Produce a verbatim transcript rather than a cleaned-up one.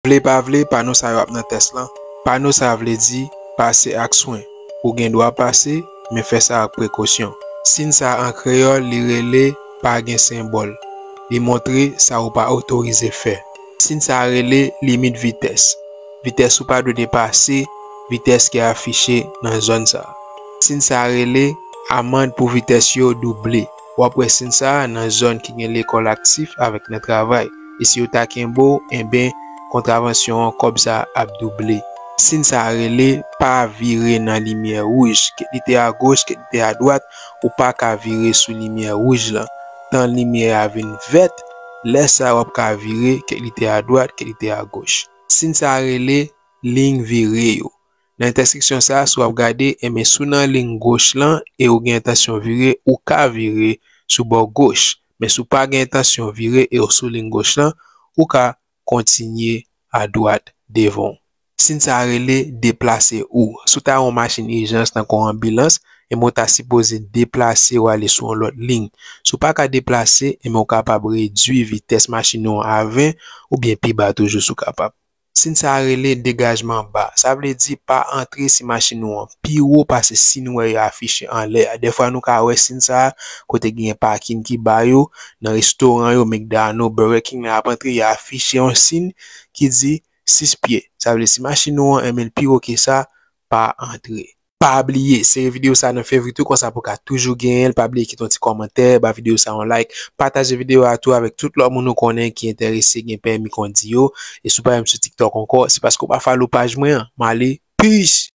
Vle pa vle, pano sa yo ap nan tès lan. Pano sa vle di pase ak swen. Ou gen dwa pase, men fè sa ak prekosyon. Siy sa an kreyòl, li rele pa gen senbòl. Li montre sa ou pa otorize fè. Siy sa rele limit vitès. Vitès ou pa dwe depase vitès ki afiche nan zòn sa. Siy sa rele amann pou vitès yo double. W ap wè siy sa nan zòn ki gen lekòl aktif avèk nan travay. E si yo ta kenbe w, enben, kontravansyon an, kòb sa ap double. Siy sa rele pa vire nan limyè wouj. Kit li te agoch, kit li te adwat, ou pa ka vire sou limyè wouj lan. Tan limyè a vin vèt, lè sa w ap ka vire, kit li te adwat, kit li te agoch. Siy sa rele liy vire yo. Nan entèseksyon sa, si w ap gade, enben, si w nan liy goch lan e ou gen entansyon vire, ou ka vire sou bò goch. Men si w pa gen entansyon vire e ou sou liy goch lan, ou ka kontinye adwat devan w. Siy sa rele deplase ou. Si w ta yon machin ijans tankou yon anbilans, enben, ou ta sipoze deplase w ale sou yon lòt liy. Si w pa ka deplase, enben, ou kapab redui vitès machin ou an a ven oubyen pi ba toujou si w kapab. Siy sa rele degajman ba. Sa vle di pa antre si machin ou an pi wo pase siy nou wè yo afiche anlè a. Dèfwa nou ka wè siy sa kote gen pakin ki ba yo, nan restoran yo, McDonald, Burger King, lè y ap antre, y afiche yon siy ki di sis pye. Sa vle si machin ou an, enben, l pi wo ke sa, pa antre. Pa bliye, sere videyo sa nan fevri tou, konsa pou ka toujou genyen l. Pa bliye kite yon ti kòmantè, ba videyo sa yon like, pataje videyo a tou avèk tout lòt moun ou konnen ki enterese gen pèmi kondi yo. E si w pa menm sou TikTok ankò, se paske w pa follow paj mwen an. M ale, peace!